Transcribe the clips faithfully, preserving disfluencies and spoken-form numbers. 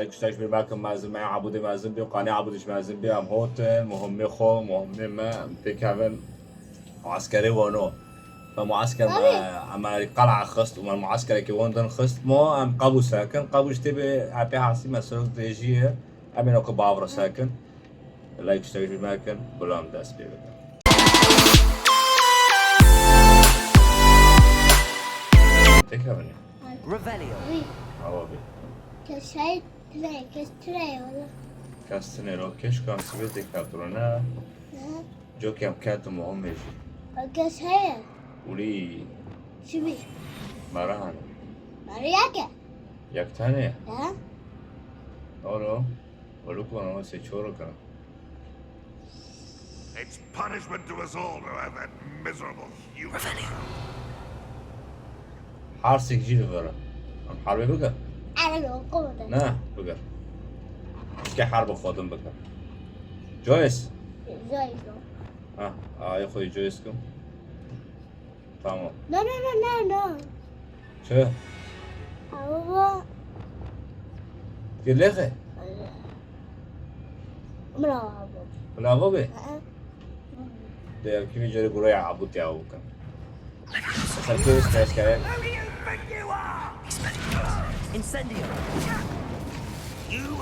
Kuştek bir bakın mezin me, Abudî mezin bî, qanî Abudî jî mezin bî, em hotin, muhimmê xwe, muhimmê me, em têkevin muaskerê Wano. Me muasker me, em me qel'a xist û me muaskerekî wan din xist, mo em qebû sekin, qebû ji tê bê hepê hasî me sirok dirêjî ye, em ê ku bav re sekin. Like, kuştek bir bakın, gulam dest pê bikin. Têkevin. Revelio. Awa bê. Kes heye tine, kes tine wala. Kes tine ro, keşka em sibê têkevin ne. Hı. Cokê em ketin muhimmê jî. Kes heye. Ulî. Çi bî? Mera hene. Mera yek e. Yek tane ye? Hı. Olo. Olo ku ana se çoro kana. It's punishment to us all to have that miserable human. Harsek jî li vir e. Em herbê bike. Alo, komutan. Ne, bike. Pişke herb xwe din bike. Joyce. Joyce. Ha, ayê xwe yê Joyce kim. Tamam. No, no, no, no, no. Çi? Baba. Gelêxe. Bravo. Bravo be. Hı. De ya kimi jere guraya abut ya uka. Sen kêrî stres kare. Incendio.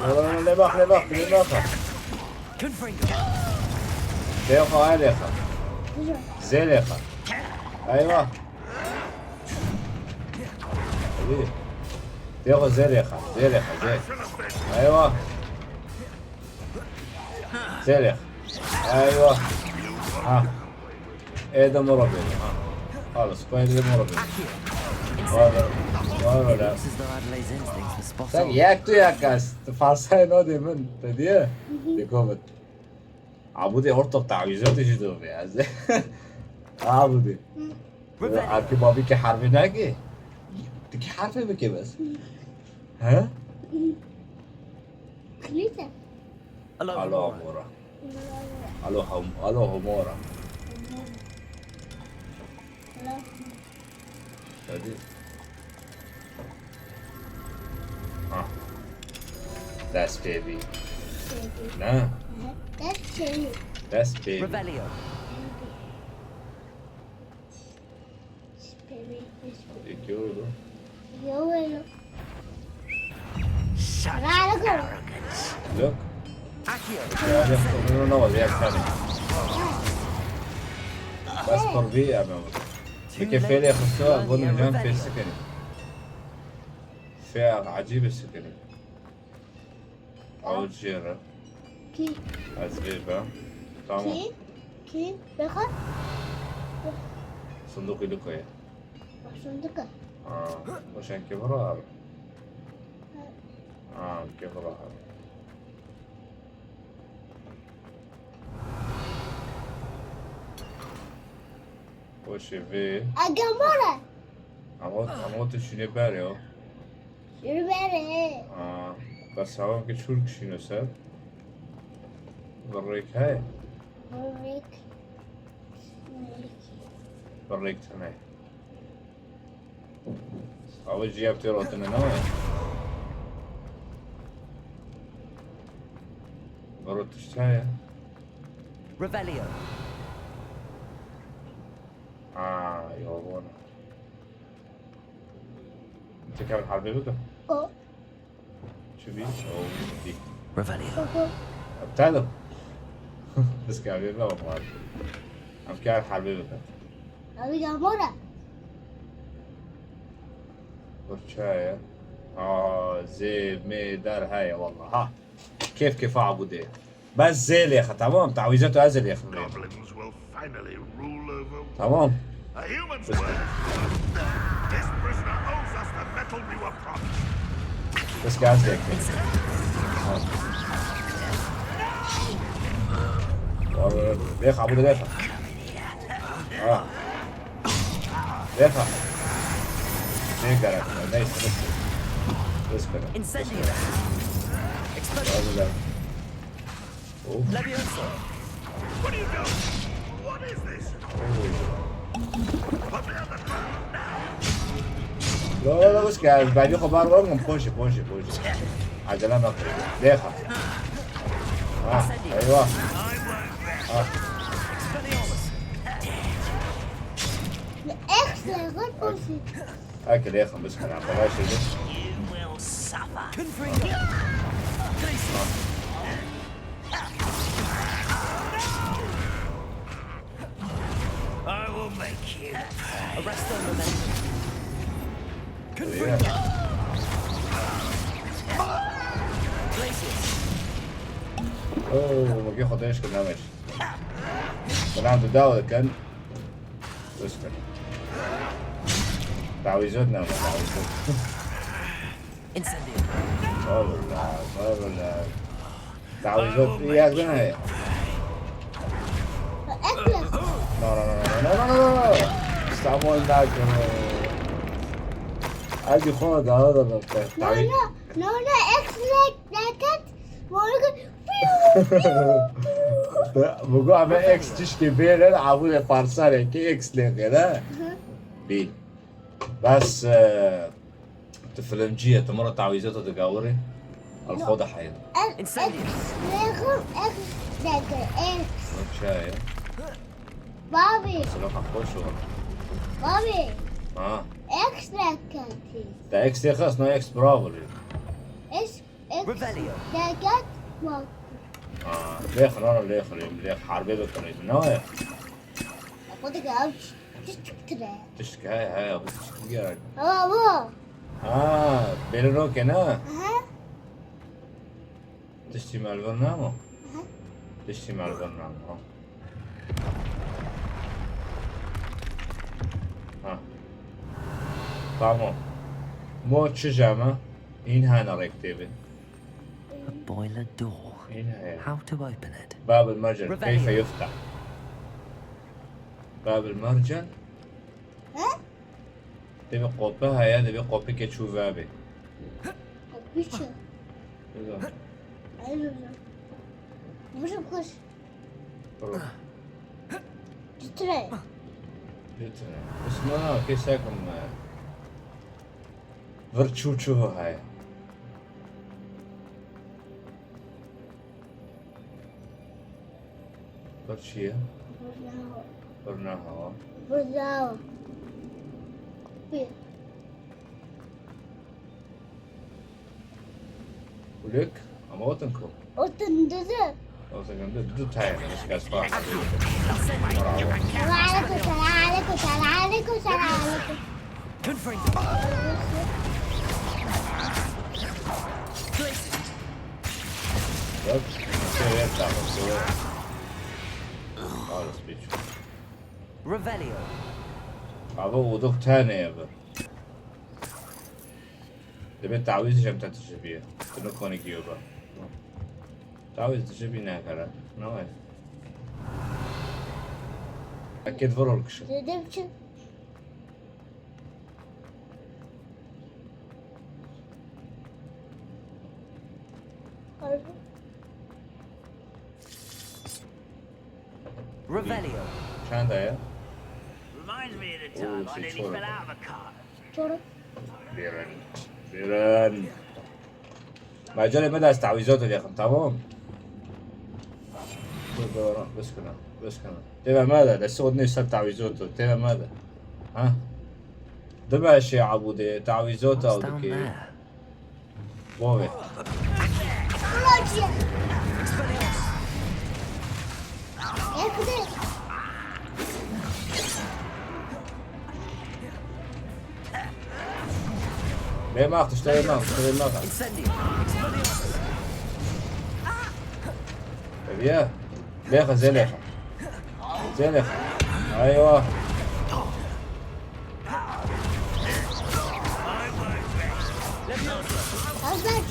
Ora, ora, lê bak, lê bak, lê bak. Confringo. Lê bak, ay lê bak. Zê lê bak. Eyvah. Hadi. Têxo zê rêxa, zê rêxa, zê. Eyvah. Zê rêxa. Eyvah. Ha. Ê de moro bêne, ha. Xalis, koyê de moro bêne. Var, var öyle. Sen yek tu yek kes. Tu farsayê no de min. Te diye. Dikkat et. Abudê ortok tawîzatê jî dove ez. Abudê. Arkê babî ke hervê nake. Tu ke hervê bike bes. He? Krîte. Alo Amora. Alo Ham-, alo Homora. Hadi. Ah. Dest pê bî. Pê bî. Ne? Aha, dest pê bî. Dest pê bî. Revelio. Pê bî, dest pê bî. Ê, kê oldu? Yo, yo. Such arrogance. Yok. Akio. Ya, ya, no, no, ya, sen. Bas por bî, ya, ben. Peki fêlê xista, bunu can fêl sikirin. Fêl acîb sikirin. Ew jê re. Kî? Ez vê be. Tamam. Kî? Kî? Bexa? Sindûqî li ku ye? Sindûq e. Ha, baş e, kevra abi. Ha, kevra abi. Boşê vê. Egemore. Ama, ama tu şûnê berê o. Şûnê berê. Aa, bes hewa ki çûr kişîno ser. Bir rêk heye. Bir rêk. Bir rêk tune. Awe jî ev tê rotine ne ye? Vero tişt heye. Revelio. Ha, yo bona. Tekrar harbe bike. O. Çi bî? O, bî. Revelio. Aptal. Bes kavê me var. Em kar harbe bike. Abi ya mora. Burçaya. Aa, zê, mê, der heye vallahi. Ha. Kêf kêfa Abudê. Bes zê lêxe, tamam. Tawîze tu ez ê lêxim. Goblins will finally rule over. Tamam. A human's word. This prisoner owes us the metal we were promised. Bes ki ez lêxim. Lêxe, Abudê lêxe. Ha. Lêxe. Ne gerek var? Neyse, neyse. Bes ki. Incendio. Explosion. Of. Levioso. What are you doing? What is this? Put me on the ground now. La, la, la, bes ki, ez bavê xwe bar werdim, poşê, poşê, poşê. Acele me kiriye. Lêxa. Ah, eyvah. Ah. Ex level olsun. Eke lêxa biskine. Kolay şeydi. I will make you pay. Arrest them, momentum. Eyvah. Glacius. Oo, mugê xwe têş kir, namêş. Bela bi daw dikin. Biskine. Tawîzot ne, tawîzot. Incendio. Sabirler, sabirler. Tawîzot yek din heye. Ex level. No, no, no, no, no, no, no, no. İstanbul da. Hadi konu daha da bak. No, no, no, no, ex level. Morgan. Bu ama ex tişkî bêre, abu de parsalê ki ex lêxe. Bî. Bes, e, tu filmcî ye, tu min re tawîzê tu digawirî. El xwe de heyî. Ex level, ex level, ex. Çaye. Babi, Silaha xweş o. babi. Ha. Ex level. Te ex lêxe, ez na ex bravo lê. Ex, ex Revelio. level. Bak. Ha. Lêxe, lêxe, lêxe, lêxe, harbê bikinê. Ne ye? Xwe de gel. Tiştik tire. Tiştek heye, heye, bu tiştek gerek. Baba, bu. Ha, bêrî roke ne? Aha. Tiştî me li vir nema? Aha. Tiştî me li vir nema. Ha. Ha. Tamam. Mo çi jeme? În hene rêk têbin. A boiler door. În heye. How to open it? Bab el mercen. Revelio. Keyfe yufta. Bab el mercen. Ha? Têbê qope heye, dibê qopikê çû vebê. Biçim. Güzel. Ay, güzel. Biçim kuş. Bro. Titre. Lütfen. Osman abi, kesekim. Vir çû çû heye. Vir çi ye? Vir ne hewa. Bravo. Bir. Kulek, ama otin ku. Otin dedi. Otin ku du tane, kes bak. Bravo. Aleyküm selam, aleyküm selam, aleyküm selam, aleyküm. Confirm. Glacius. Bak, şey yapacağım, şey. Alles biçim. Revelio. Abi, o dok tane ya bu. Dibê tawîz jî em te tişibî. Tu nikonî giyo be. Tawîz tişibî nekere. Ne var? Eket vurur kişi. Dedim ki Revelio. Çanda ya? Reminds me of the Ooh, time I six nearly four. Fell out of a car. Çoruk. Birin. Birin. Mecalê me de ez tawîzot dixim, tamam? Dur, dur, biskine, biskine. Têve me de, destê xwe dinê ser tawîzot, têve me de. Ha? Dime şey abûdê, tawîzot What's down avdikê. There? Bove. Ulan ya. Yakdı. Lê max, tiştê lê max, tiştê lê max. Incendio. Eviye. Lêxe, zê lêxe. Zê lêxe. Eywa. Hazır.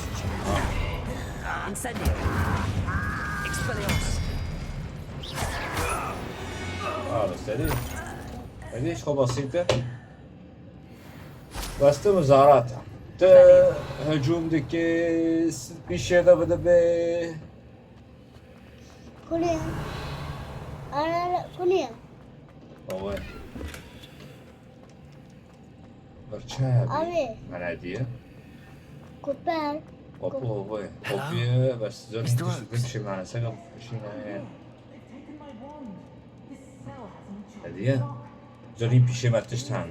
Incendio. Expelliarmus. Abi, seri. Hadi, hiç o basit de. Bastı mı zarata? Te hücum dike, bir şey de bide be. Kunya. Ara kunya. Oy. Barça abi. Abi. Bana diye. Kuper. Kapı hava. Hello? Kapıyı ve zor Mister Oaks. Hediye. Zor pişe me tişt hene.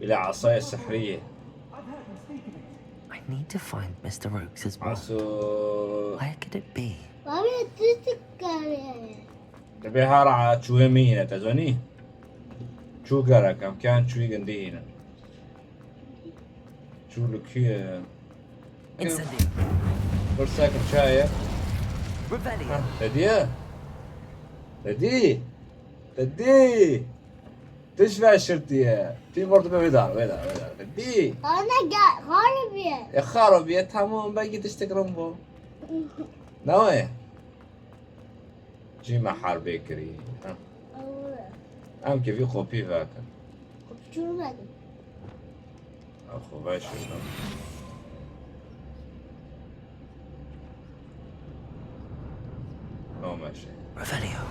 Bile asaya sihriye. I need to find Mister Oaks's wand. Aso. Where could it be? Baba, tu çıkarı. Dibê her a çûyê min hîne, te zanî? Çû gerek, em kiyan çûyî gindî hîne. Çû li kî ye? Incendio. Pirsa kim çaye? Revelio. Ha, te diye? Te dî? Te dî? Tişt veşirtiye. Tî vurdu be wê dar, wê dar, wê dar. Te dî? Ana gel, xarbiye. E, xarbiye, tamam, belki tiştek rin bû. Ne o ye? Cî me herbê kirî. Ha. Ew e. Em kevî kopî vekin. Kopî çû vekin. Ew xwe veşirdim. Nameşe. Revelio.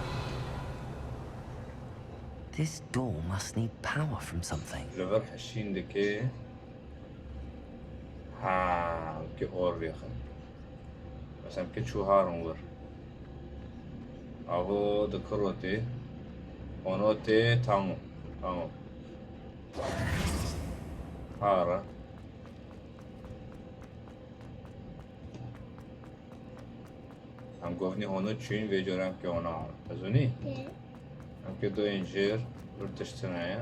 This door must need power from something. Li vir hişîn dike. Ha, ki or vêxin. Mesela ki çû harin wir. Avo di kiro tê. Ono tê, tamam. Tamam. Hara. Em govnî hono çûyîn vê cor em ke ona. Te zonî? Ê. Em ke doyên jêr, vir tişt tune ye.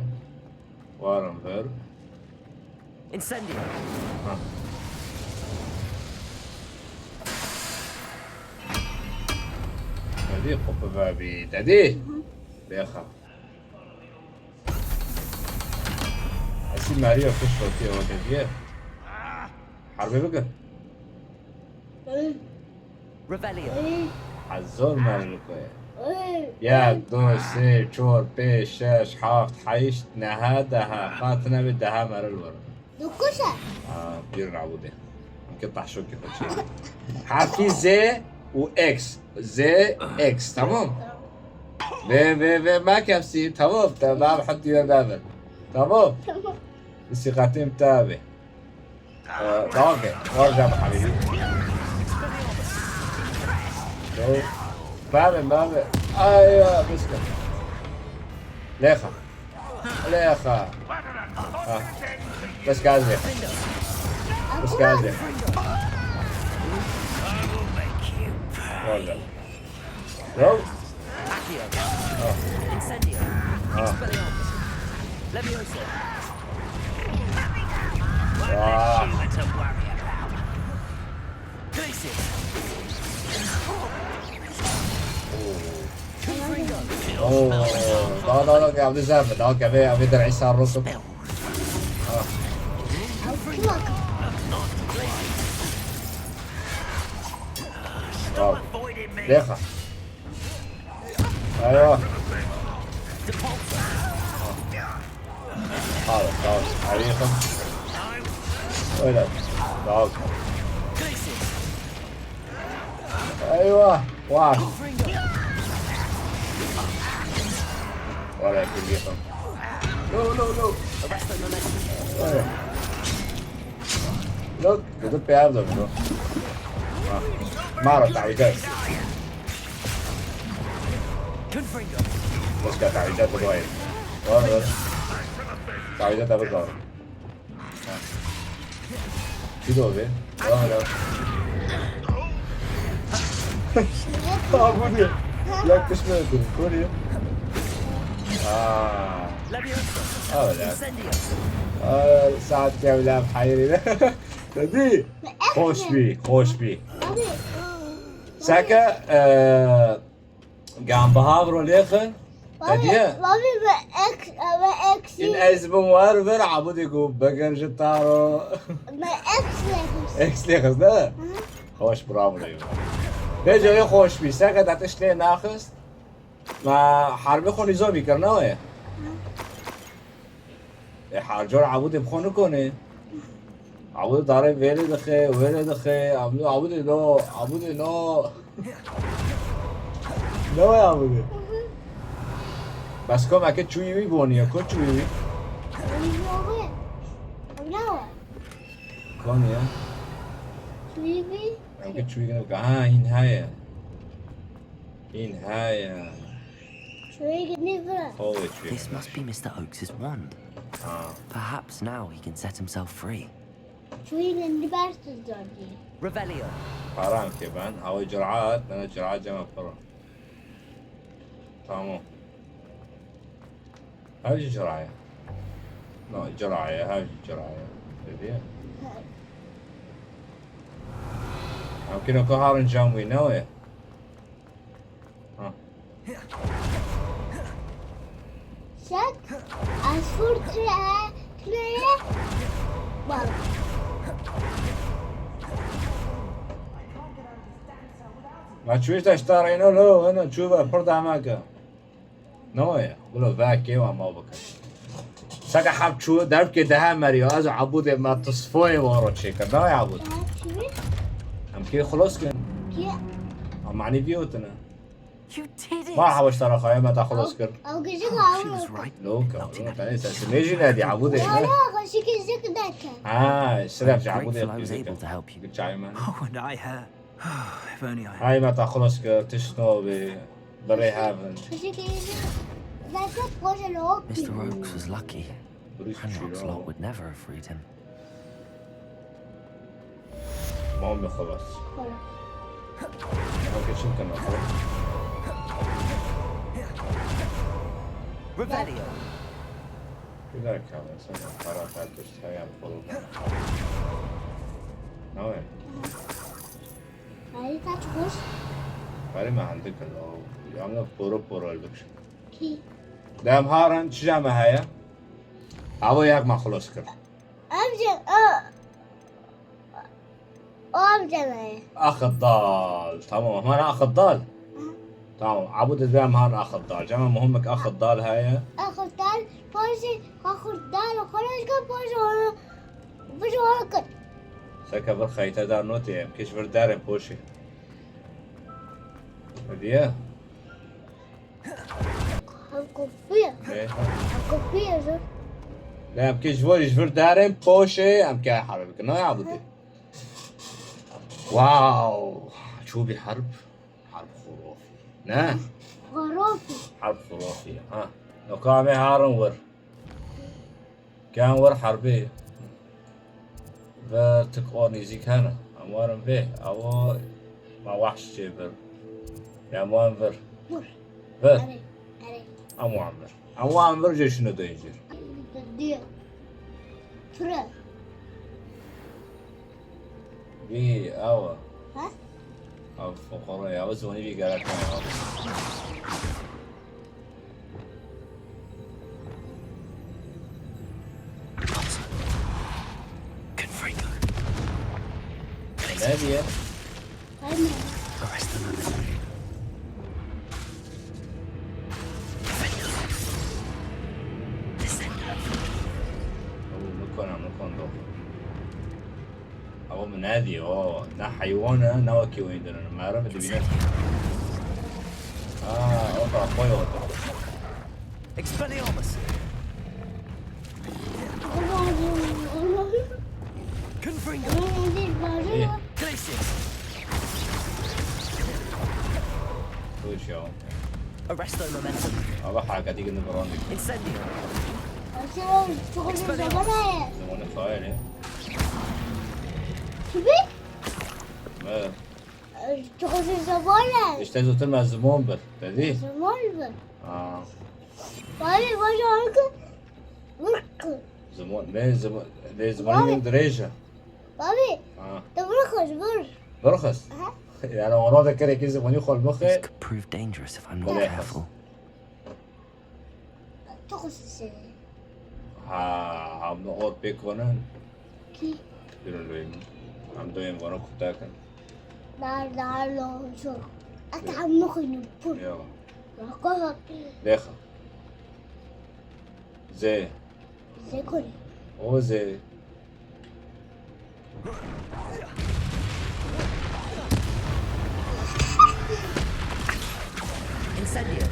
Warin vir. Incendio. Ha. Te dî, kopî vebî. Te dî? Bêxa. Esî Maria kuş rotî ew hediye. Herbê bikin. Revelio. Hezor merliko ye. Yek, du, sê, çor, pênc, şeş, heft, heşt, nehe, dehe. Hatine vê dehe meril were. Dokuz e. Ha, bir rabûdê. Em ke tahşokê xwe çê. Harfî Z û X. Z X, tamam? Ve, ve, ve, ma kefsî, tamam. Tamam, hadi ve, ve, ve. Tamam. Tamam. Sîqetê min te be. Ee, tamam be. Var cam habibi. Tamam. Bavê, bavê. Ay, ya, biskit. Lexa. Lexa. Ha. Bes gaz ver. Bes gaz ver. Var cam. Yok. Accio. Ah. Incendio. Ah. Expelliarmus. Levioso. What makes you a warrior, pal? Glacius. Confringo. Oh. Da, da, da, geldi zahmet. Daha gel, abi, abi, der İsa Rosso. Spell. Ah. Confringo. Stop avoiding me. Lexa. Eywa. Al, al. Arayalım. Öyle. Al. Eywa. Vah. Valla, kırgıyorum. No, no, no. Öyle. Yok, gidip beyaz oldu. Ha. Mara tabii. Confringo. Bos ka tawiza tu doyê. Var, var. Tawiza tabii kar. Ha. Bir de o be. Var, var. Ha, bu diyor. Yaklaşma yapıyorum. Koruyor. Aa. Levioso. Öyle. Incendio. Aa, saat ya ulan hayır. Dedi. Hoş bir, hoş bir. Abi. Seke, e, Gan bihav ro lêxin. Te diye? Mami, me ek, me ek. In ez bin war vir, abudê ku beger ji taro. Me ek lêxist. Ek lêxist, ne? Hı. Hoş, bravo, lê. Bêje wê hoş bî. Seke te tişt lê naxist. Me herbê xwe nîzomî kir, ne wê? Hı. E, her car abudê bi xwe nikone. Abudê darê vêrê dixe, wêrê dixe, abudê, abudê no, abudê no. Ne wê abudê? Bes komeke çûyî wî boniye, ku çûyî wî? Wî boniye. Ne wê? Konya. Çûyî bî? Em ki çûyî gine bike. Ha, hîn heye. Hîn heye. Çûyî gine bike. Qolê çûyî This gine. Must be Mister Oakes's wand. Ha. Perhaps now he can set himself free. Çûyî gine ber tu zordî. Revelio. Paran ke ben. Awe ciraat, bana ciraat cema piro. Tamam. Her jî ciraye. No, ciraye, her jî ciraye. Hediye. Em kino ku harin cam wî ne wê. Ha. Şek, ez furt re, re, bak. Ma çûyî taşta reyno lo, eno çû ve pir dama ke. No ye, bilo vekê wa ma bikin. Seke heb çû, derkê dehe meriyo, ez û Ebûdê me tisfoyê waro çêkir. No ye Ebûd. Çi? Em kê xilos kin. Kê? Em manî vîyotine. You did it! Ma heweş taraxaya me te xilos kir. Ew gijik She was awro. Right. Loka, loka, neyse, simê jî nedî, Ebûdê. Wala, xweşik gijik deke. Ha, siref ji Ebûdê. I'm grateful I was able to help you. Çay me. Oh, and I her. If only I Hay me te xilos kir, tişt nabê, birê hev in. Xweşik gijik deke, xweş lo. Mister Oakes was lucky. Bruce Hancock's lot would never have freed him. Mamê xelas. Xelas. Ew keçin kena xwe. Revelio. Güzel kalın sen para kardeş hayal koluna. Ne var? Hayır, kaç kuş? Bari me hendik o. Yanına poro poro öldük. Ki? Dem haran çija me heye? Avo yak me xelas kir. Amca, o. O amca me. Axi dal. Tamam, hemen axi dal. Hı. Tamam, Abu de dem han axi dal. Cema muhimmek axi dal heye. Axi dal, poşi, axi dal, xoloşka poşi, onu, poşi onu kır. Seke bir xeyte dar notê, em keş bir derê poşi. Hediye. Ev kopiye. Ne? Ev kopiye zor. Ne, em kê ji bo ji vir derin poşê, em kê herb bikin. Ne ya bidê? Wow. Çû bî herb. Herb xurofî. Ne? Xurofî. Herb xurofî. Ha. Noka em ê harin wir. Ken wer herbê. Ve tik o nêzîk hene. Em werin vê. Ew ma wahş çê bir. Ya em wan vir. Vir. Vir. Erê, erê. Em wan vir. Em wan vir jê şino danger. Diye. Pire. Vî, ew. Ha? Ew fuqara ya, ew ziwanî vî gerek nayê. Confringo. Ne diye? Aynen. Arrest them. Ew, nikona, nikon do. Ew min nedî, o, ne heywan e, ne wekî wî din in. Meriv dibîne. Aa, o da xwe yo. Expelliarmus! Confringo! Ê. Glacius! Push ya. Arresto momentum. Ava hareket ikini burandı. Incendio! Expelliarmus! Zamanı faili. Kibi? Evet. Çok uzun zaman. İşte tutun ben zimon bir. Dedi. Zimon bir. Ha. Abi, baş ağrı. Vur. Zimon, ne zimon, ne zimon dirêj e. Abi. Ha. Te vur kız, vur. Vur kız. Aha. Yani ona da gerek zimoni xol mıxı. This could prove dangerous if I'm not careful. Çok uzun. Ha, em or pê konin. Kî? Durun lê min. Em doyên vana kuta kin. Dar, dar, lo, çok. At hem nuxuyum, pur. Ya. Lêxa. Zê. Zê konî. O zê. Incendio.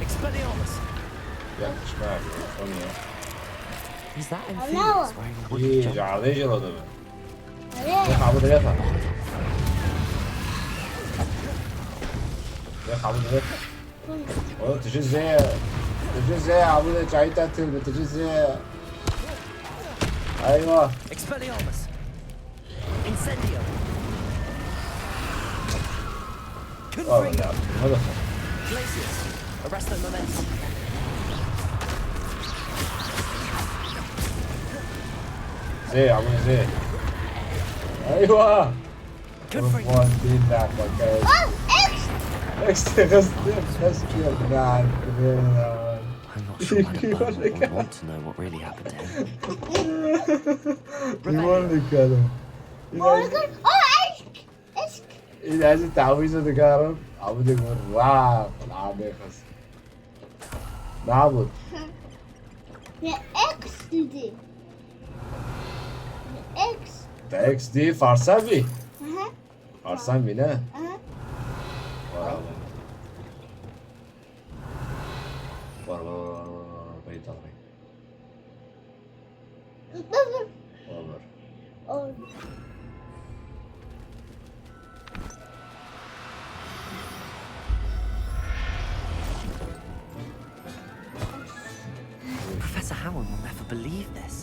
Expelliarmus. Yaklaşma yapıyor. O niye? Is that Hello. Amphibious wearing a wooden İyi, jumper? Cahre'yi jiro da ben. Nereye? Ne kabul eder ha. Ne kabul eder. Oğlum tijin zeye. Tijin zeye abi de çayı tatil mi tijin zeye. Ayva. Expelliarmus! Incendio! Oğlum Confringo! ya. Ne bakın. Glacius! Arresto Memento! Zeye abi zeye. Ayva. Confringo! One bin dakika guys. Oh, X! Extra kastım. Kastım. Ben. I'm not sure I'd abide would want to know what really happened to him. Yuvarlık adam. Morgan! Oh, X! X! لازم تعويذة تقارب. عبودي مرة. العاب يخص. نعبد. Ne X dedi? Ne X? ده اكس دي فارسابي. Aha. فارسابي نه. Aha. ورا ورا ورا ورا ورا ورا ورا ورا ورا بيت أمري. Dur dur. ورا ورا. Oh. Professor Howell will never believe this.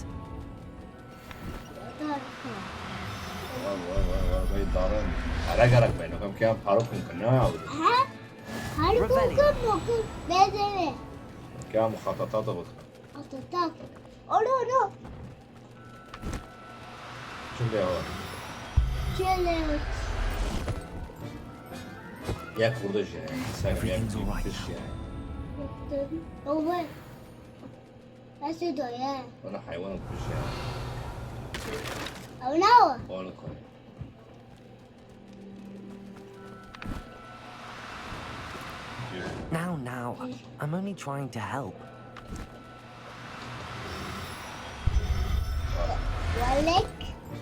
ورا ورا ورا ورا بيت دارين. على قرك بينكم كام حركم كنا عاود. Ha? Harika Revelio. Bakın bakın. Bedene. كام مخططات بكرة. Atatak. Alo alo. شو اللي هو؟ Şöyle. ياك وردج يعني. ساكن ياك Everything's all right. فيش يعني. Yaptım. Over. Nasıl doya? وانا حيوان وكل شيء. Oh no. بقول لكم. Now, now, I'm only trying to help. Walek.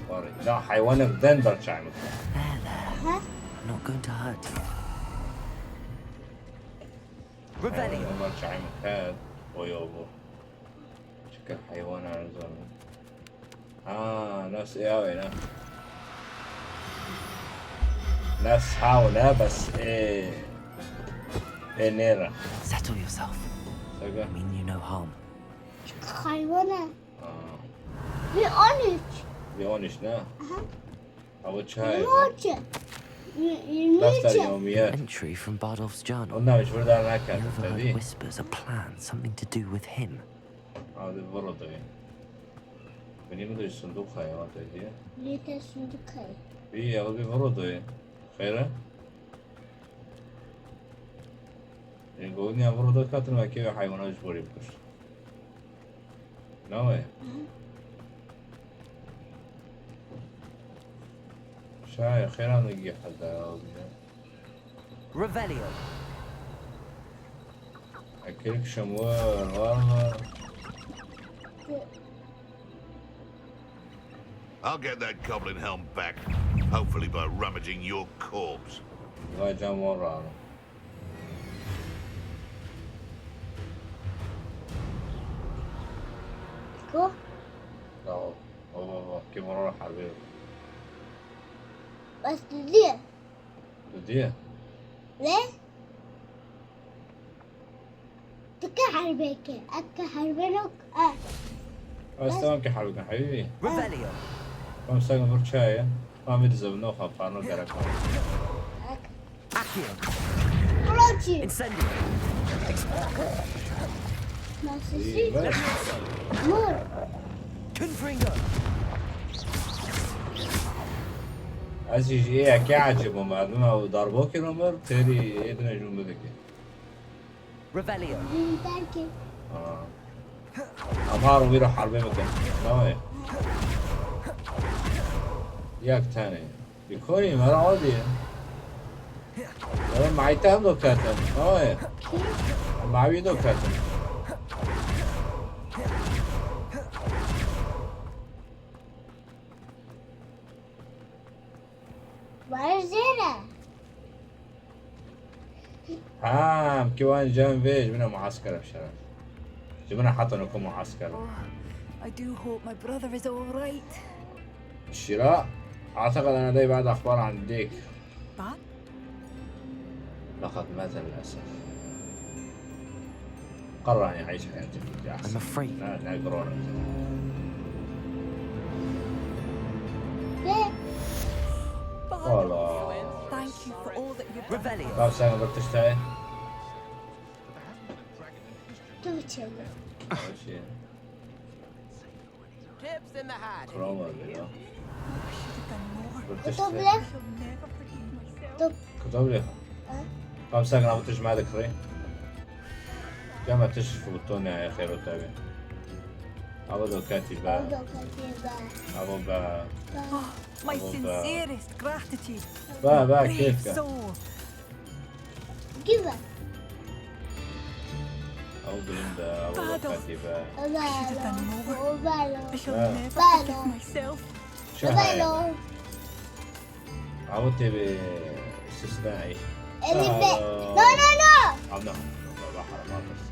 باري. لا حيوانك دندر شعمك. There, there. Ha? I'm not going to hurt you. Revelio. حيوانك دندر شعمك هاد. اوي اوبو. شكل حيوان على زمان. اه نفس ايه اوي نا. نفس حاول بس ايه. ايه نيرة. Settle yourself. سقا. I mean you no harm. Hayvana. اه. Bir on üç. بيونش نا. Aha. او تشاي. Yirmi üç. Yirmi üç. دفتر يوميات. Entry from Bardolph's journal. قلنا مش ورد على He كاتب overheard تدي. Whispers, a plan, something to do with him. هذا برضه. بني مدري الصندوق هاي ما تدي. Bir de şimdi kay. بي هذا برضه. خيره. يقولني برضه كاتب ما كيف حيوانات جبري بكش. ناوي. شاي خير انا نجي حدا. Revelio. اكلك شموار والله. I'll get that goblin helm back. Hopefully by rummaging your corpse. والله جام ورا. Ko. لا والله والله كيف ورا حبيبي. Bas diye. بديه. Ne? Tıka harbeke. Akka harbenok. Ah. بس تمام كحبيبي حبيبي. Revelio. هم ساكن برشاية. هم يدزب نوخة بارنو كراكو. Accio. Kroçi. Incendio. Nasıl إيه، şey? بس. Mor. Confringo. Ez jî ji ê yekê ecêb bûm, merdima darbo kirin mir, têrî ê din jûn bidike. Revelio. Bilder ki. Ha. Em har wî re herbê bikin. Nayê. Yek tenê. Bi konî me re adiye. Em meyte hem do ketin. Nayê. Em mewî do ketin. Var zere. Ha, em ki wan cem vê ji min e muasker em şeref. Ji min re heta niko muasker. Oh, I do hope my brother is all right. شراء. أعتقد أنا لدي بعض أخبار عن ديك. But لقد مات للأسف. قرر أن يعيش حياة جديدة أحسن. I'm afraid. لا، لا، كورونا. Bardolph, Voilà. Thank you for all that you've done. Revelio. باب ساكن بتشتاي. Tips in the hide. كورونا ولا؟ I should have done more. بتشتاي. I shall never forgive myself. كتب لي. باب ساكن أبو تجمع ذكري. كما تشفوا التونة يا خير وتابع. أبو دو كاتبة. أبو با. My Abba. Sincerest gratitude. با، با، Brave كيف كان؟ Soul. Give us. أبو بلندا، أبو Bardolph. كاتبة. I should have done more. I shall Ah. never Bardolph. Forgive myself. شو هاي؟ أبو تبي استثنائي. Elinde. No, no, no. عم نحن بحر ما بس.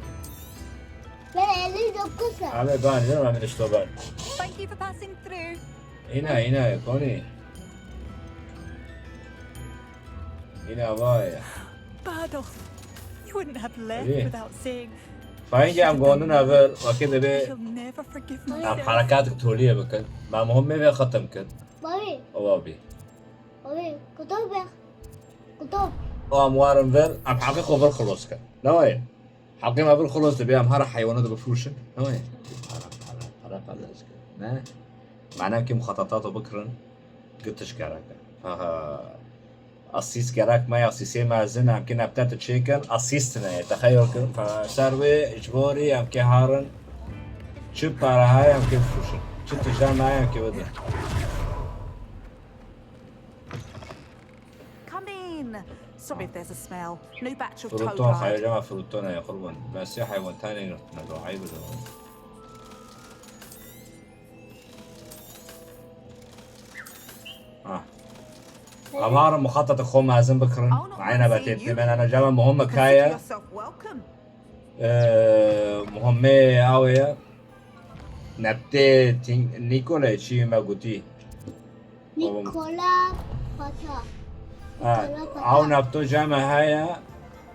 Ben elinde kusa. عم بان، لا، عم نشتغل. Thank you for passing through. هنا، هنا يا كوني. هنا بايا. Bardolph, you wouldn't have left Really? Without saying. فاين جام قوانون أفر، وكذا I بي. shall never forgive أم myself. حركاتك توليه بكن. ما مهم بي ختم كن. Bobby, أوابي. Bobby, kutu be. Kutu. أم وارن فير، أم حقيقة فير خلص كن. لا وين؟ حقي ما فير خلص تبي أم هرا حيوانات بفروشن. لا وين؟ هرا، هرا، هرا، هرا، هرا. ما. معناه كم خططات بكرن. قلتش كراكا. ها. ئەسیس گەرەک مەیە، ئەسیسێ مەزن، ئەم کە نەبتە تچێکن، ئەسیس نەیە، تەخەیۆل کن، فە سەر وێ، ئیجبۆری، ئەم کە هارن، چ پارە هەیە، ئەم کە بفروشن، چ تژە مایە، ئەم کە بدن. Come in. Sorry if there's a smell. No batch of toad فروتۆن، خەیۆ hide. جەمە فروتۆنە، یە قوربان. بەسێ حەیوانتانێ نەگۆ، عەیب دەبم. ئەم هارن مخەتەتە خۆ مەزن بکڕن. مەعەنە بە تێت نمێنە نەجەمە مهمە کایە. Yourself welcome. ئێ، مهمێ ئاوەیە. نەبتێ تین-، نیکۆلای چی مە گوتی؟ Nikola Pata. ئا، ئاو نەبتۆ جەمە هەیە.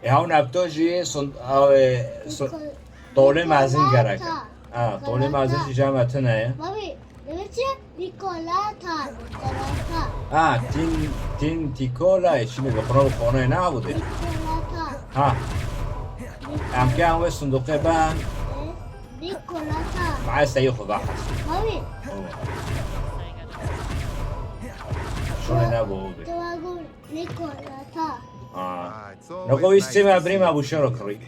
ئێ، ئاو نەبتۆ ژی سند-، ئاوێ سن-، تۆلێ مەزن گەرەکە. ئا، تۆلێ مەزن ژی جەمە تنەیە. Bobby, demek ki Nikolata. Nikolata. ئا، تین، تین تیکۆلای چی مێ بە قڕە و خۆنەی نابودێ. Nikolata. ها. ئەم کە ئەوێ سندوقێ بان. Nikolata. معای سەی خۆ بەحەس. Bobby, شۆنێ نابۆ بێ. Tawagun Nikolata. ئا. نەخۆ ویست سێ مە برێما بوو شەرۆ کڕی.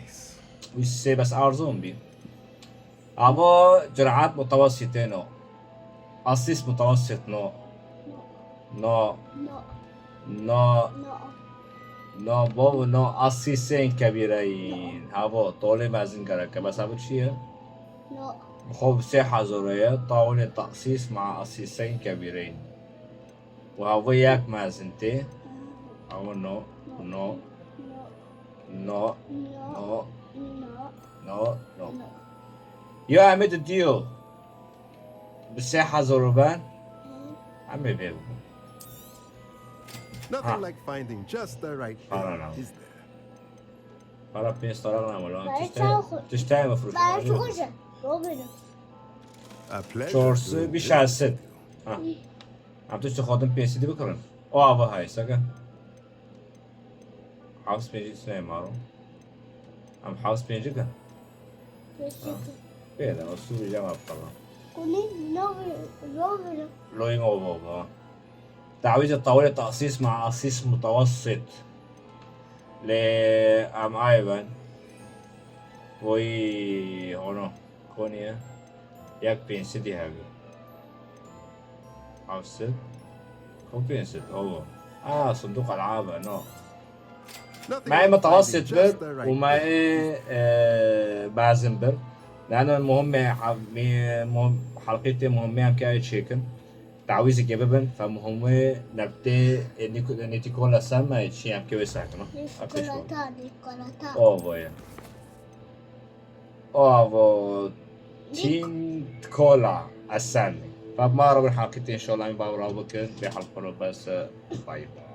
ویست سێ بەس ئارزۆم بی. ئەمە جرعات متوسطێ نۆ. ئەسیس متوسط نۆ. نۆ. No. نۆ. No. نۆ بۆ نۆ ئەسیسێن کەبیرەین. هەبۆ، تۆلێ مەزن گەرەکە. بەس ئەمە چییە؟ No. خۆ سێ حەزۆرەیە. تاوەێ تەسیس مع ئەسیسێن کەبیرەین. و هەبۆ یەک مەزن تێ. ئەوە نۆ، نۆ، No. نۆ، نۆ، No. نۆ، نۆ. یا ئەمێ ددیۆ. بسێ حەزۆرە بان. ئەمێ بێ بوو. Nothing like finding just the right Para thing, não. Is there? پارا پێنج ساڵ نامەوە. Para çal- تشتای مەفروش. Para çok güzel. Robin. A pleasure. چۆرسی doing بیشە business ست. with you. ها. ئەم تشتی خۆتم پێسی دی بکڕن. ئەو ئاوە های سەگە. حەوس پێنجی سنەی ماڕۆ. ئەم حەوس پێنجەکە. Teşekkür. پێدا ئەو سووری جەما بکڕن. Kuni Robin. Robin. لۆی مەوە بۆ بە. تعویزە تاوەێ تاسیس مع ئاسیس متوسط. لێ ئەم ئایبەن. بۆی هۆنۆ. کۆنیە. یەک پێنج سدی هەبی. حەوت سد. ئەو پێنج سد، ئەوە. ئا، صندوق ألعاب، نۆ. Nothing مای like متوسط finding بر just the right و مای، thing. ئێ، بازن بر. لأنه مهمة، ح-، می-، مهم، حلقەی تێ مهمەیە ئەم کە ئەوێ چێکن. تعویزێکێ ببن، فە مهمەیە نەبتێ، ئێ، نیکو-، نیتیکۆ لە سەر مای چی ئەم کە ئەوێ ساکن. Nikolata, Nikolata. ئەو بۆیە. Avo. Team Kola. Esen. Bab ma rabin hakit inşallah, bab rabin, bê halkonu bes. Bay bay.